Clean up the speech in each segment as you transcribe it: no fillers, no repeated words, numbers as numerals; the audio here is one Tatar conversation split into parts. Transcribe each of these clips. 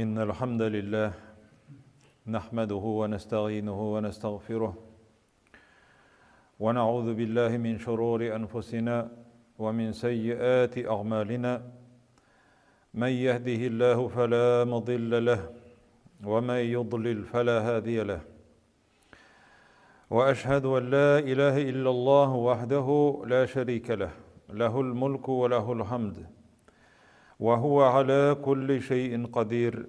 إن الحمد لله نحمده ونستعينه ونستغفره ونعوذ بالله من شرور أنفسنا ومن سيئات أعمالنا من يهده الله فلا مضل له ومن يضلل فلا هادي له واشهد ان لا اله الا الله وحده لا شريك له له الملك وله الحمد وهو على كل شيء قدير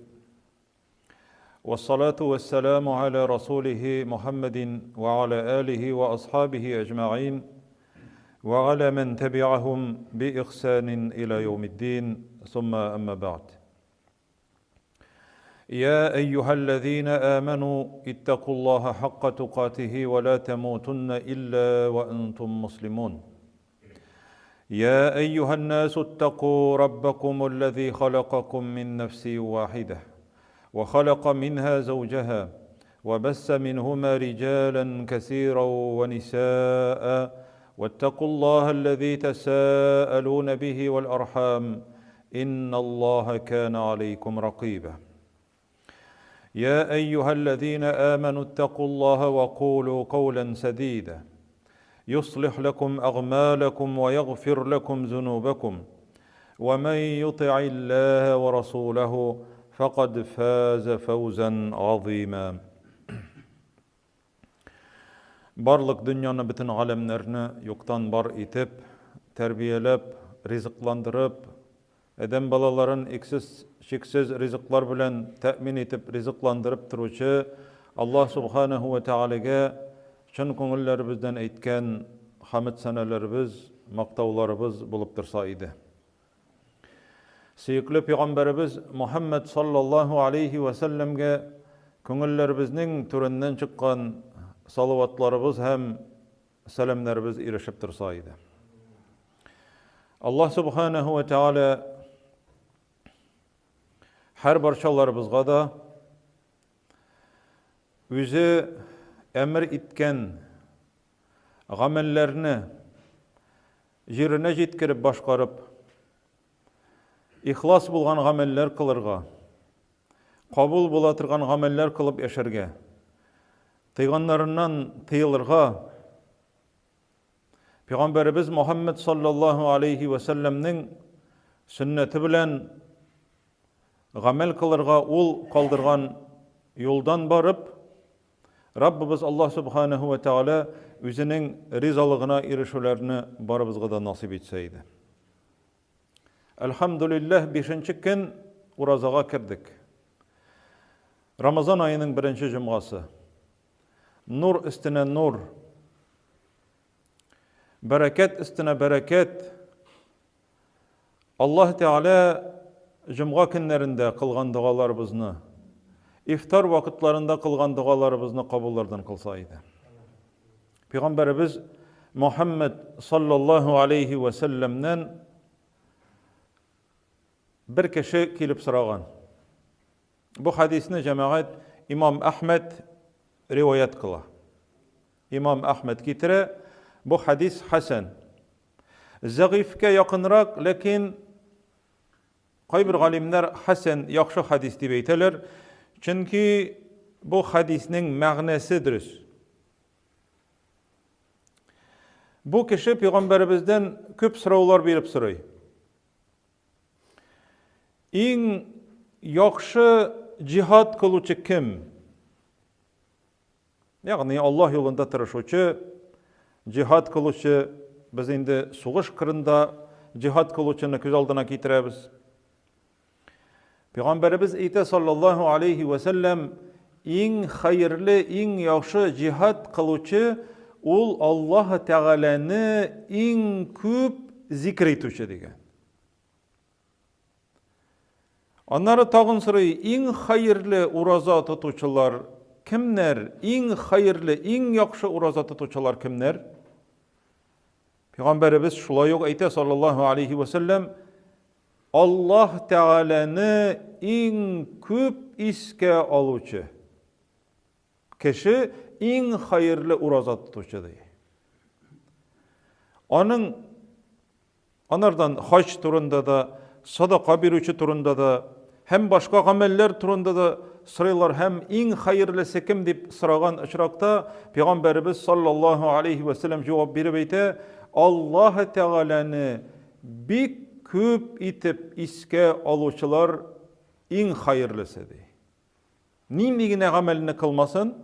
والصلاه والسلام على رسوله محمد وعلى اله واصحابه اجمعين وعلى من تبعهم باحسان الى يوم الدين ثم اما بعد يا أيها الذين آمنوا اتقوا الله حق تقاته ولا تموتن إلا وأنتم مسلمون يا أيها الناس اتقوا ربكم الذي خلقكم من نفس واحدة وخلق منها زوجها وبس منهما رجالا كثيرا ونساء واتقوا الله الذي تساءلون به والأرحام إن الله كان عليكم رقيبا يا أيها الذين آمنوا اتقوا الله وقولوا قولا سديدا يصلح لكم أغمالكم ويغفر لكم ذنوبكم ومن يطع الله ورسوله فقد فاز فوزا عظيما Барлык дөньяны, бөтен галәмнәрне юктан бар итеп, тәрбияләп, ризыкландырып, адәм балаларын иксез-чиксез ризыклар белән тәэмин итеп ризыкландырып торучы Аллаһ Субханаһу вә Тәгаләгә чын күңелләребездән әйткән хәмед-сәнәләребез, мактауларыбыз булып торса иде. Сөекле пәйгамбәребез Мухаммад саллаллаһу алейхи вә сәлләмгә күңелләребезнең түреннән чыккан салаватларыбыз һәм сәламнәребез ирешеп торса иде. Аллаһ субханаһу ва тааля һәр барчаларыбызга да үзе әмер иткән гамәлләрне җиренә җиткереп башкарып, ихлас булган гамәлләр кылырга, кабул була торган гамәлләр кылып яшәргә, тыйганнарыннан тыелырга, Пәйгамбәребез Мухаммад саллаллаһу алейхи ва сәлләмнең сөннәте белән гамәл кылырга ул калдырган юлдан барып, Раббыбыз Аллаһ Субханаһу ва Тәгалә үзенең ризалыгына ирешүләрне барыбызга да насыйп итсә иде. Әлхәмдүлилләһ, бишенче көн уразага кердек. Рамазан аеның беренче җомгасы. Нур өстенә нур. Бәрәкәт өстенә бәрәкәт. Аллаһ Тәгалә җомга көннәрендә кылган догаларыбызны, ифтар вакытларында кылган догаларыбызны кабуллардан кылса иде. Пәйгамбәребез Мухаммад саллаллаһу алейхи ва сәлләмнән бер кеше килеп сораган. Бу хадисне җәмәгать Имам Әхмәд риваять кыла. Имам Әхмәд китерә, бу хадис хәсән. Зәгыйфькә якынрак, ләкин кайбер галимнәр хәсән, яхшы хадис дип әйтәләр, чөнки бу хадиснең мәгънәсе дөрес. Бу кеше пәйгамбәребездән күп сораулар биреп сорый. Иң яхшы җиһад кылучы кем? Ягъни Аллаһ юлында тырышучы, җиһад кылучы, без инде сугыш кырында җиһад кылучыны күз алдына китерәбез. Пәйгамбәребез әйтә саллаллаһу алейхи ва сәлләм, иң хәерле, иң яхшы җиһад кылучы ул Аллаһ Тәгаләне иң күп зикр итүче дигән. Аннары тагын сорый, иң хәерле ураза тотучылар кемнәр? Иң хәерле, иң яхшы ураза тотучылар кемнәр? Пәйгамбәребез шулай ук әйтә, саллаллаһу алейхи ва сәлләм, Аллаһ Тәгаләне иң күп искә алучы кеше иң хәерле ураза тотучы ди. Аның Анардан хаҗ турында да, садака бирүче турында да, Һәм башка гамәлләр турында да сорыйлар һәм иң хәерлесе кем дип сораган очракта пәйгамбәребез саллаллаһу алейхи ва сәлләм җавап биреп әйтә, Аллаһ Тәгаләне бик күп итеп искә алучылар иң хәерлесе ди. Нинди генә гамәлне кылмасын,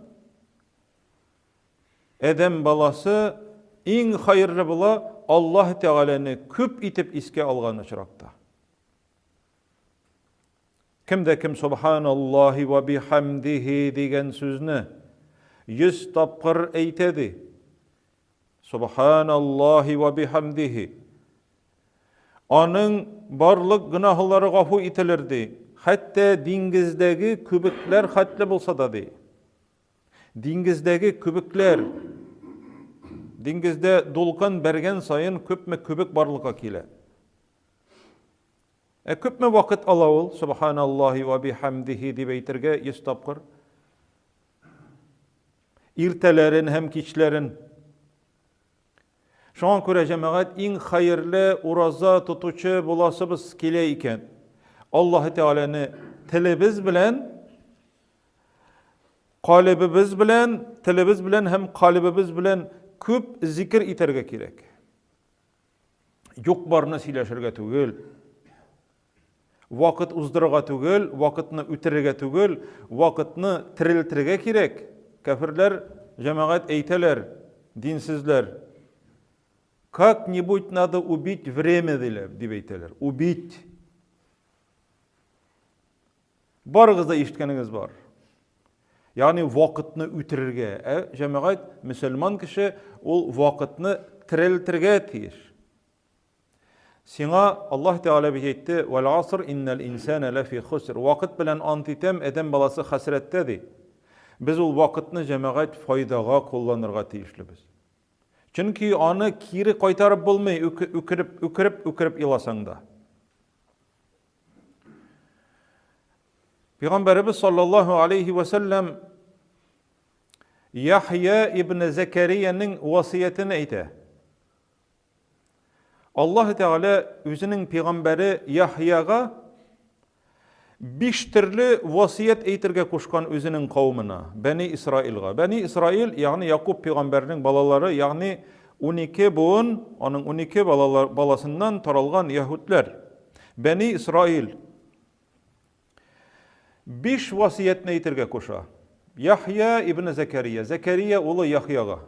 адәм баласы иң хәерле була Аллаһ Тәгаләне күп итеп искә алган очракта. Кем дә кем Субханаллаһи ва бихамдихи дигән сүзне 100 тапкыр әйтә ди. Субханаллаһи ва бихамдихи. Аның барлык гөнаһлары гафу ителер ди. Хәтта диңгездәге күбекләр хәтле булса да ди. Диңгездәге күбекләр Диңгездә дулкын бәргән саен күпме күбек барлыкка килә. Ә күпме вакыт ала ул Субханаллаһи ва бихамдихи дип әйтергә 100 тапкыр? Иртәләрен һәм кичләрен. Шуңа күрә җәмәгать иң хәерле ураза тотучы буласыбыз килә икән. Аллаһы Тәгаләне телебез белән, калебебез белән, телебез белән һәм калебебез белән күп зикер итәргә кирәк. Юк-барны сөйләшергә түгел, вакыт уздырырга түгел, вакытны үтерергә түгел, вакытны терелтергә кирәк. Кәферләр җәмәгать әйтәләр, динсезләр. Как-нибудь надо убить время, диләр, дип әйтәләр. Убить. Барыгыз да ишеткәнегез бар. Ягъни вакытны үтерергә. Ә җәмәгать, мөселман кеше ул вакытны терелтергә тиеш. Сиңа Аллаһ Тәгалә бит әйтте, "Вәл аср иннал инсана лафи хуср". Вакыт белән ант итәм, адәм баласы хәсрәттә ди. Без ул вакытны җәмәгать файдага кулланырга тиешлебез. Чөнки аны кире кайтарып булмый, үкереп, үкереп, үкереп еласаң да. Пәйгамбәребез саллаллаһу алейхи ва сәлләм Яхья ибн Зәкәриянең васыятен әйтә. Аллаһ Тәгалә үзенең пәйгамбәре Яхьяга биш төрле васыять әйтергә кушкан үзенең кавымына, Бәни Исраилга. Бәни Исраил, ягъни Якуб пәйгамбәрнең балалары, ягъни 12 буын, аның 12 балалар, баласыннан таралган яһүдләр. Бәни Исраил биш васыятьне әйтергә куша. Яхья ибн Зәкәрия, Зәкәрия улы Яхьяга.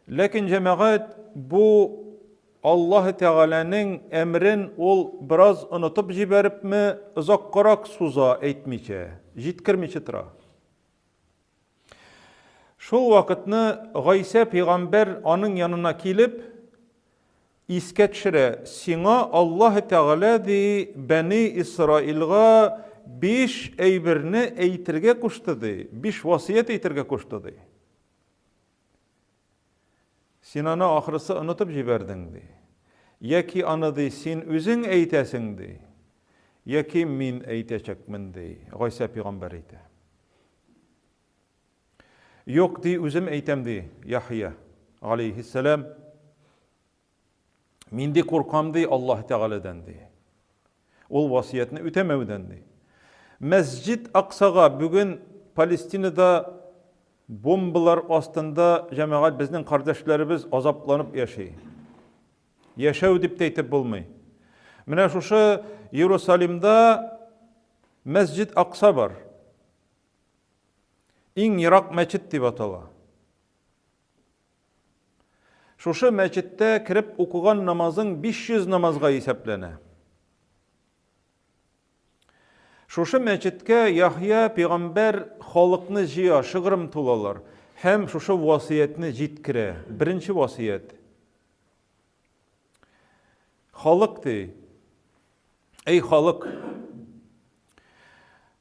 Ләкин җәмәгать бу Аллаһ Тәгаләнең әмрен ул бераз онытып җибәрепме, озаккарак суза әйтмичә, җиткермичә тора. Шул вакытны Гайсә пәйгамбәр аның янына килеп, искә төшерә, сиңа Аллаһ Тәгалә ди, Бәни Исраилга биш әйберне әйтергә кушты ди, биш васыять әйтергә кушты ди. Син аны ахрысы онытып җибәрдең ди. Яки аны ди, син үзең әйтәсең ди. Яки мин әйтәчәкмен ди, Гайсә пәйгамбәр әйтә. Юк, ди, үзем әйтәм, ди Яхья, алейһиссәлам. Мин ди куркам, ди, Аллаһ Тәгаләдән, ди. Ул васыятьне үтәмәүдән, ди. Мәсҗид Аксага бүген Палестинада бомбалар астында җәмәгать безнең кардәшләребез азапланып яши. Яшәү дип тә әйтеп булмый. Менә шушы Иерусалимда Мәсҗид Акса бар. Иң ерак мәчет дип атала. Шушы мәчеттә кереп укыган намазың 500 намазга исәпләнә. Шушы мәчеткә Яхья пәйгамбәр халыкны җыя, шыгрым тулалар һәм шушы васыятьне җиткерә. Беренче васыять. Халык ди, Әй халык,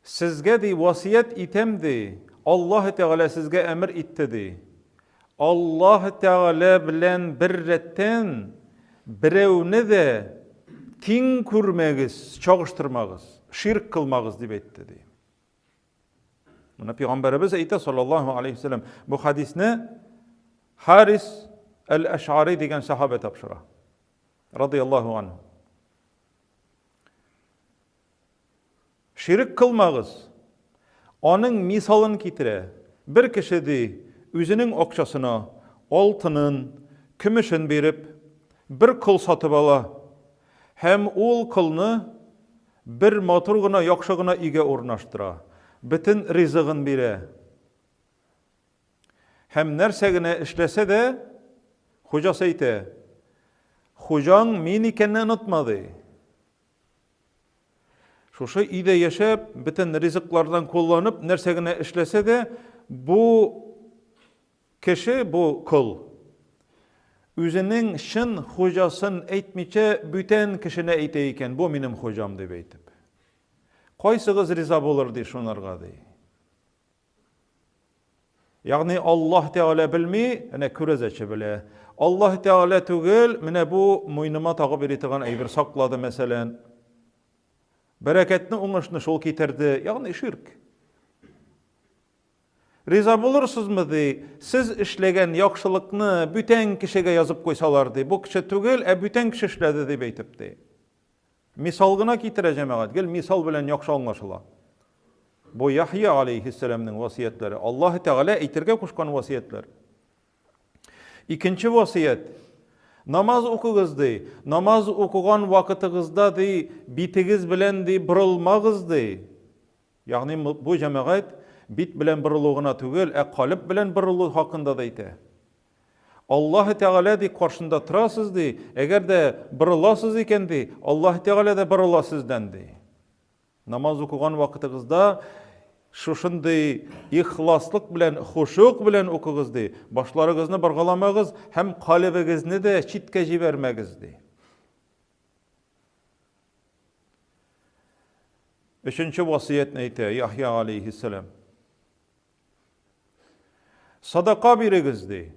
сезгә ди васыять итәм ди, Аллаһ Тәгалә сезгә әмер итте ди. Аллаһ Тәгалә белән бер рәттән берәүне дә тиң күрмәгез, чагыштырмагыз, ширк кылмагыз дип әйтте ди. Моны пәйгамбәребез әйтә саллаллаһу алейхи вәсәлләм. Бу хадисне Харис әл-Аш'ари дигән сахабә тапшыра. Радияллаһу анху. Ширек кылмагыз. Аның мисалын китерә. Бер кеше, ди, үзенең акчасына алтынын, көмешен биреп, бер кол сатып ала. Һәм ул колны бер матур гына, яхшы гына өйгә урнаштыра. Бөтен ризыгын бирә. Һәм нәрсә генә эшләсә дә, хуҗасы әйтә, Хуҗаң мин икәнне онытма, ди. Шушы өйдә яшәп, бөтен ризыклардан кулланып, нәрсә генә эшләсә дә, бу кеше, бу кол, үзенең чын хуҗасын әйтмичә, бүтән кешене әйтә икән, бу минем хуҗам дип әйтеп. Кайсыгыз риза булыр ди шунарга ди. Ягъни Аллаһ Тәгалә белми, әнә күрәзәче белә. Аллаһ Тәгалә түгел, менә бу муеныма тагып йөри торган әйбер саклады, мәсәлән. Бәрәкәтне, уңышны шул китерде, ягъни ширк. Риза булырсызмы, ди, сез эшләгән яхшылыкны бүтән кешегә язып куйсалар, ди, бу кеше түгел, ә бүтән кеше эшләде дип әйтеп, ди. Мисал гына китерә җәмәгать, гел мисал белән яхшы аңлашыла. Бу Яхья алейһиссәламнең васыятьләре, Аллаһ Тәгалә әйтергә кушкан васыятьләр. Икенче васыять. Намаз укыгыз ди. Намаз укыган вакытыгызда ди, битегез белән ди борылмагыз ди. Ягъни бу җәмәгать бит белән борылу гына түгел, ә калеб белән борылу хакында да әйтә. Аллаһ Тәгалә ди каршында торасыз ди, әгәр дә борыласыз икән ди, Аллаһ Тәгалә дә борыла сездән ди. Намаз укыган вакытыгызда шушындый ихласлык белән, хушук белән укыгыз ди. Башларыгызны боргаламагыз һәм калебегезне дә читкә җибәрмәгез ди. Өченче васыятьне әйтә Яхья алейхиссалам. Садака бирегез, ди.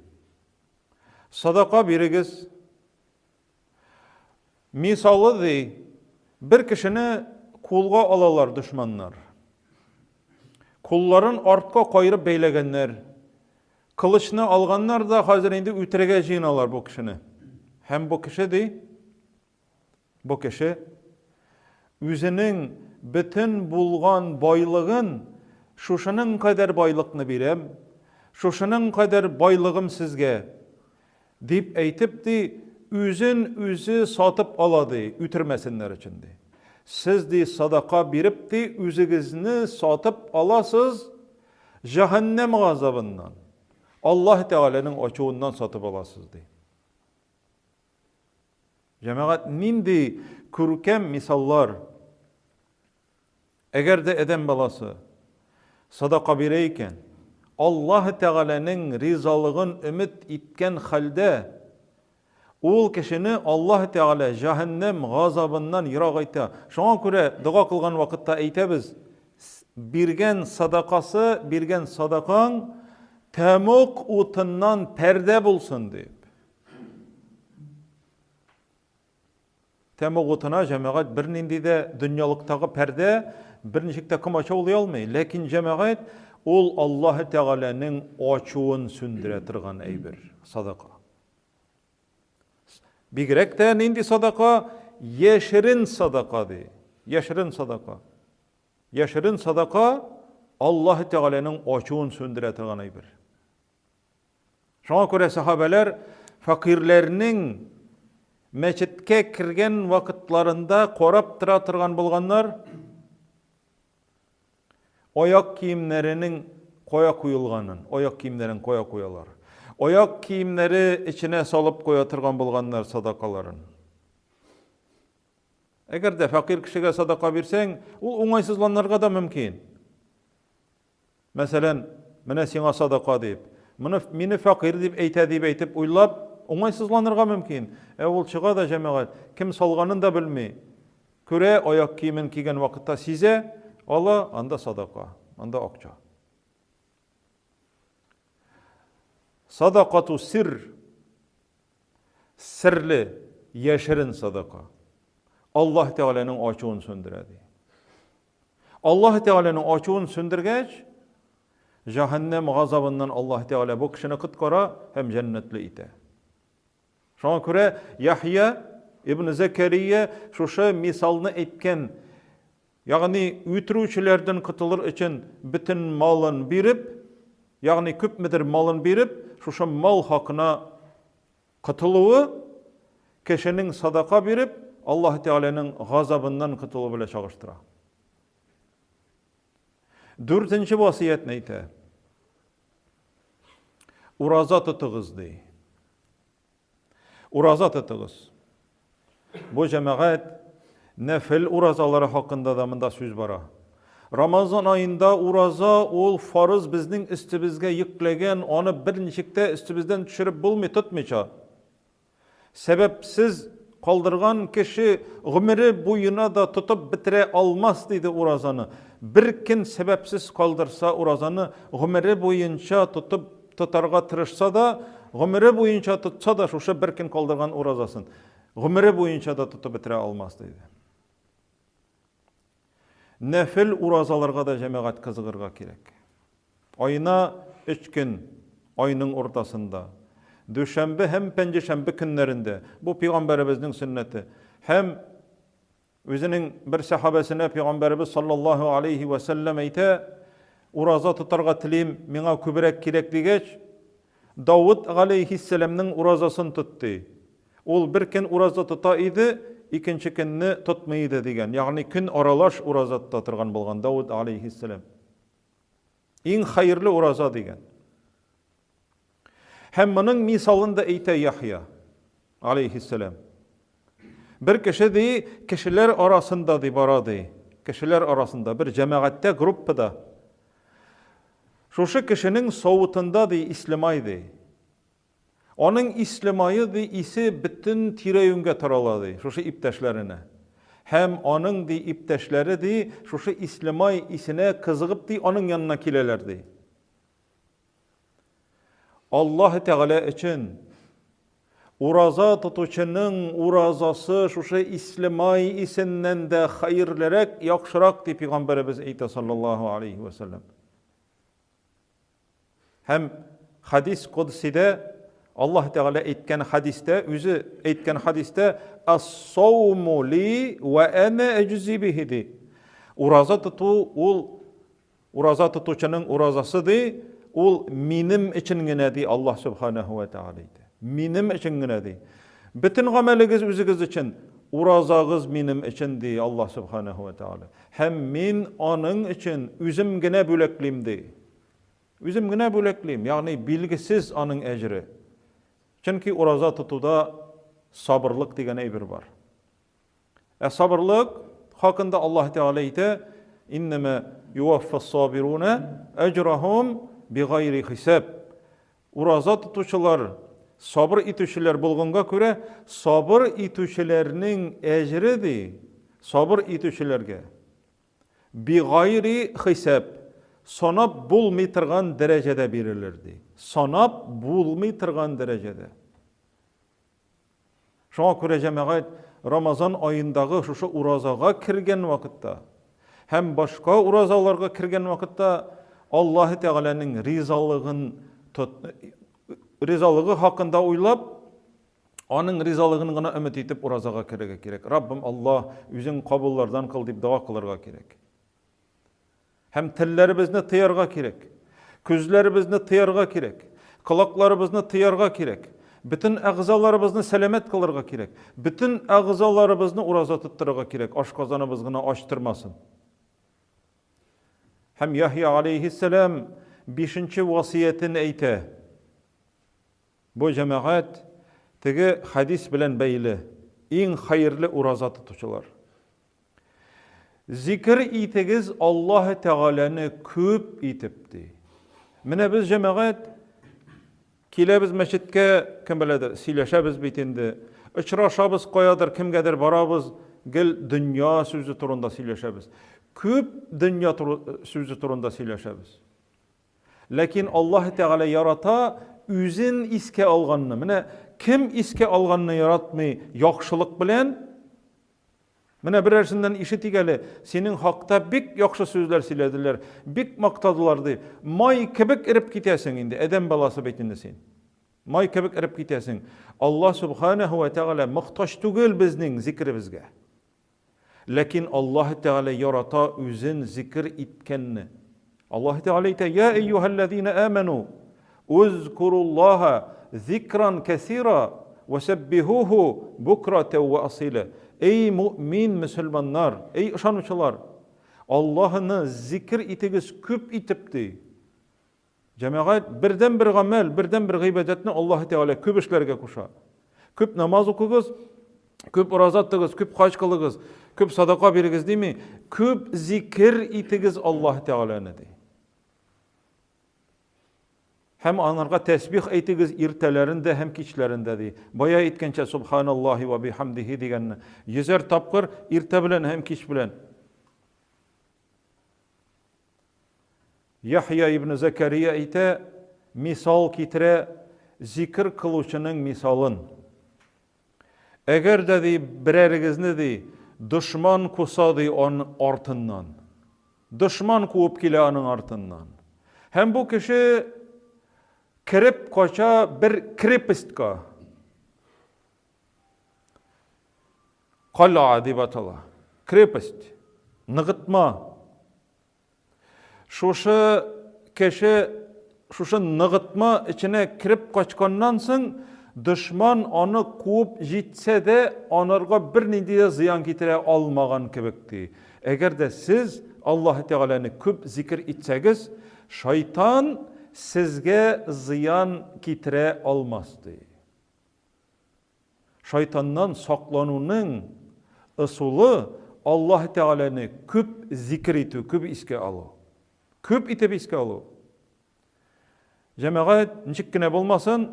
Садака бирегез. Мисалы, ди, бер кешене кулга алалар дошманнар. Кулларын артка кайрып бәйләгәннәр. Кылычны алганнар да хәзер инде үтерергә җыеналар бу кешене. Һәм бу кеше, ди, Бу кеше үзенең бөтен булган байлыгын, шушының кадәр байлыкны бирәм, шушының кадәр байлыгым сезгә, дип әйтеп, ди, үзен үзе сатып ала, ди, үтермәсеннәр өчен, ди. Сез, ди, садака биреп, ди, үзегезне сатып аласыз җәһәннәм газабыннан. Аллаһ Тәгаләнең ачуыннан сатып аласыз, ди. Җәмәгать, нинди күркәм мисаллар! Әгәр дә адәм баласы садака бирә икән, Аллаһ Тәгаләнең ризалыгын өмет иткән хәлдә, ул кешене Аллаһ Тәгалә җәһәннәм газабыннан ерагайта. Шуңа күрә дога кылган вакытта әйтәбез, биргән садакасы, биргән садакаң тәмуг утыннан пәрдә булсын дип. Тәмуг утына җәмәгать бернинди дә дөньялыктагы пәрдә берничек тә комачаулый алмый. Ләкин җәмәгать ул Аллаһы Тәгаләнең ачуын сүндерә торган әйбер, садака. Бигрәк тә нинди садака? Яшерен садака ди. Яшерен садака. Яшерен садака Аллаһы Тәгаләнең ачуын сүндерә торган әйбер. Шуңа күрә сахабәләр фәкыйрьләрнең мәчеткә кергән вакытларында карап тора торган булганнар, аяк киемнәренең кая куелганын, аяк киемнәрен кая куялар. Аяк киемнәре эченә салып куя торган булганнар садакаларын. Әгәр дә фәкыйрь кешегә садака бирсәң, ул уңайсызланырга да мөмкин. Мәсәлән, менә сиңа садака дип, моны мине фәкыйрь дип әйтә дип әйтеп уйлап, уңайсызланырга мөмкин. Ә ул чыга да җәмәгать, кем салганын да белми. Күрә, аяк киемен кигән вакытта сизә, ала, анда садака, анда акча. Садакату сир Серле, яшерен садака. Аллаһ Тәгаләнең ачуын сүндерә ди. Аллаһ Тәгаләнең ачуын сүндергәч, җәһәннәм газабыннан Аллаһ Тәгалә бу кешене коткара һәм җәннәтле итә. Шуңа күрә Яхья ибн Зәкәрия шушы мисалны әйткән. Ягъни үтерүчеләрдән котылыр өчен бөтен малын биреп, ягъни күпмедер малын биреп, шушы мал хакына котылуы кешенең садака биреп, Аллаһ Тәгаләнең газабыннан котылу белән чагыштыра. Дүртенче васыятьне әйтә. Ураза тотыгыз, ди. Ураза тотыгыз. Бу җәмәгать нәфел уразалары хакында да монда сүз бара. Рамазан аенда ураза ул фарыз безнең өстебезгә йөкләгән, аны берничек тә өстебездән төшереп булмый тотмыйча. Сәбәпсез калдырган кеше гомере буена да тотып бетерә алмас, диде уразаны. Бер көн сәбәпсез калдырса уразаны, гомере буенча тотып тотарга тырышса да, гомере буенча тотса да, шушы бер көн калдырган уразасын гомере буенча да тотып бетерә алмас, диде. Нәфел уразаларга да җәмәгать кызыгырга кирәк. Аена өч көн, айның уртасында, дүшәмбе һәм пәнҗешәмбе көннәрендә, бу пәйгамбәребезнең сөннәте. Һәм үзенең бер сәхабәсенә пәйгамбәребез саллаллаһу алейхи ва сәлләм әйтә, ураза тотарга телим, миңа күбрәк кирәк дигәч, Давыт галәйһиссәламнең уразасын тот ди. Ул бер көн ураза тота иде, икенче көнне тотмый иде дигән. Ягъни көн аралаш ураза тота торган булган Давыт галәйһиссәлам. Иң хәерле ураза дигән. Һәм моның мисалын да әйтә Яхья алейхиссәлам. Бер кеше ди, кешеләр арасында ди бара ди. Кешеләр арасында бер җәмәгатьтә, группада. Шушы кешенең савытында ди ислемай ди. Аның ислемае ди исе бөтен тирә-юньгә тарала ди, шушы иптәшләренә. Һәм аның ди иптәшләре ди, шушы ислемай исенә кызыгып ди аның янына киләләр ди. Аллаһ Тәгалә өчен ураза тотучының уразасы шушы ислемай исеннән дә хәерлерәк, яхшырак дип пәйгамбәребез әйтә саллаллаһу алейхи ва саллям. Һәм хадис кодсидә Аллаһ Тәгалә әйткән хадистә, үзе әйткән хадистә ас-сауму ли ва ана әҗзи бихи ди. Ураза тоту ул Ураза тотучының уразасы ди, ул минем өчен генә ди Аллаһ Субханаһу ва Тааля әйтә. Минем өчен генә ди. Бөтен гамәлегез үзегез өчен, уразагыз минем өчен ди Аллаһ Субханаһу ва Тааля. Һәм мин аның өчен үзем генә бүләклим ди. Үзем генә бүләклим, ягъни билгесез аның әҗере. Чөнки ураза тотуда сабырлык дигән әйбер бар. Ә сабырлык хакында Аллаһ Тәгалә әйтә, Иннәмә юваффас сабируна әҗрахум бигайри хисаб. Ураза тотучылар, сабыр итүчеләр булганга күрә, сабыр итүчеләрнең әҗре ди, сабыр итүчеләргә бигайри хисаб, санап булмый торган дәрәҗәдә бирелер ди. Санап булмый торган дәрәҗәдә. Шуңа күрә, җәмәгать, Рамазан аендагы шушы уразага кергән вакытта һәм башка уразаларга кергән вакытта Аллаһы Тәгаләнең ризалыгын ризалыгы хакында уйлап, аның ризалыгын гына өмет итеп уразага керергә кирәк. Раббым Аллаһ, үзең кабуллардан кыл дип дога кылырга кирәк. Һәм телләребезне тыярга кирәк. Күзләребезне тыярга кирәк. Колакларыбызны тыярга кирәк. Бөтен әгъзаларыбызны сәламәт кылырга кирәк. Бөтен әгъзаларыбызны ураза тоттырырга кирәк. Ашказаныбыз гына ач тормасын. Һәм Яхья алейхиссәлам бишенче васыятен әйтә. Бу җәмәгать теге хәдис белән бәйле. Иң хәерле ураза тотучылар. Зикер итегез Аллаһ Тәгаләне күп итеп, ди. Менә без җәмәгать киләбез мәчеткә, кем беләдер, сөйләшәбез бит инде. Очрашабыз каядыр, кемгәдер барабыз, гел дөнья сүзе турында сөйләшәбез. Күп дөнья сүзе турында сөйләшәбез. Ләкин Аллаһ Тәгалә ярата үзен искә алганны. Менә кем искә алганны яратмый яхшылык белән, Менә берәрсеннән ишетик әле, синең хакта бик яхшы сүзләр сөйләделәр, бик мактадылар ди. Май кебек эреп китәсең инде, адәм баласы бит инде син. Май кебек эреп китәсең. Аллаһ субханаһу ва тәгалә мохтаҗ түгел безнең зикребезгә. Ләкин Аллаһ Тәгалә ярата үзен зикер иткәнне. Аллаһ Тәгалә әйтә: "Я әйюһәлләзина аману, узкуруллаһа зикран кәсира ва саббихуху букратан ва асила." Эй мөэмин мөселманнар, эй ышанучылар, Аллаһны зикер итегез күп итеп ди. Җәмәгать, бердән-бер гамәл, бердән-бер гыйбадәтне Аллаһ Тәгалә күп эшләргә куша. Күп намаз укыгыз, күп ураза тотыгыз, күп хаҗ кылыгыз, күп садака бирегез дими, күп зикер итегез Аллаһ Тәгаләне ди. Һәм анарга тәсбих әйтегез иртәләрендә һәм кичләрендә ди. Бая әйткәнчә субханаллаһи ва бихамдихи дигәнне йөзәр тапкыр иртә белән һәм кич белән. Яхъя ибн Зәкәрия әйтә, мисал китерә, зикер кылучының мисалын. Әгәр дә, ди, берәрегезне, ди, дошман куса, ди, он артыннан. Дошман куып килә аның артыннан. Һәм бу кеше кереп кача бер крепостька. Кала дип атала. Крепость, ныгытма. Шушы кеше шушы ныгытма эченә кереп качканнан соң, дошман аны куып җитсә дә, анарга бернинди дә зыян китерә алмаган кебек ди. Әгәр дә сез Аллаһ Тәгаләне күп зикер итсәгез, шайтан сезгә зыян китерә алмас ди. Шайтаннан саклануның ысулы Аллаһ Тәгаләне күп зикер итү, күп искә алу. Күп итеп искә алу. Җәмәгать, ничек кенә булмасын,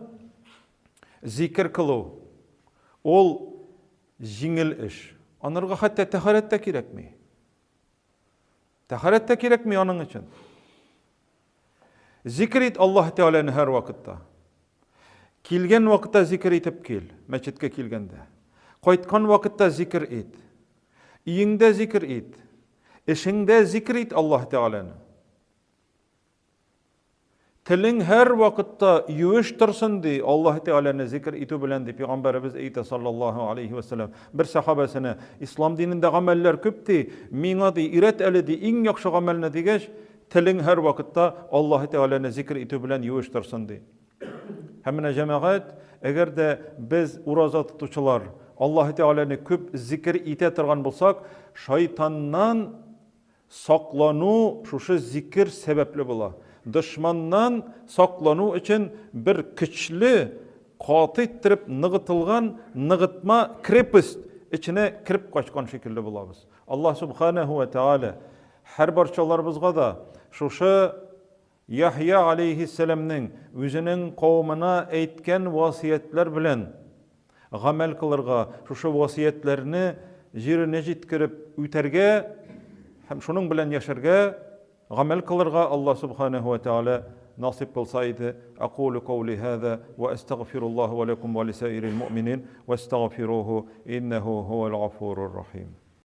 зикер кылу ул җиңел эш. Анарга хәтта тәһарәт тә кирәкми. Тәһарәт тә кирәкми аның өчен. Зикер ит Аллаһ Тәгаләне һәр вакытта. Килгән вакытта зикер итеп кил, мәчеткә килгәндә. Кайткан вакытта зикер ит. Өеңдә зикер ит. Эшеңдә зикер ит Аллаһ Тәгаләне. Телең һәр вакытта юеш торсын ди, Аллаһ Тәгаләне зикер итү белән ди пәйгамбәребез әйтә саллаллаһу алейхи ва саллям. Бер сахабәсенә ислам динендә гамәлләр күп ди, миңа ди өйрәт әле ди иң яхшы гамәлне дигәч, Телең һәрвакытта Аллаһы Тәгаләне зикер итү белән юеш торсын, ди. Һәм менә җәмәгать, әгәр дә без ураза тотучылар Аллаһы Тәгаләне күп зикер итә торган булсак, шайтаннан саклану шушы зикер сәбәпле була. Дошманнан саклану өчен бер көчле, каты иттереп ныгытылган ныгытма крепость эченә кереп качкан шикелле булабыз. Аллаһ Субханәһү вә Тәгалә һәр барчаларыбызга да шушы Яхья алейһиссәламнең үзенең кавымына әйткән васыятьләр белән гамәл кылырга, шушы васыятьләрне җиренә җиткереп үтәргә һәм шуның белән яшәргә, гамәл кылырга Аллаһ Субханәһү вә Тәгалә насыйп кылса иде. Акулу каули һаза ва астагфируллаһ ва лакум ва лисаирил муъминин вастагфируһу иннәһу һуәл гафурур рахим.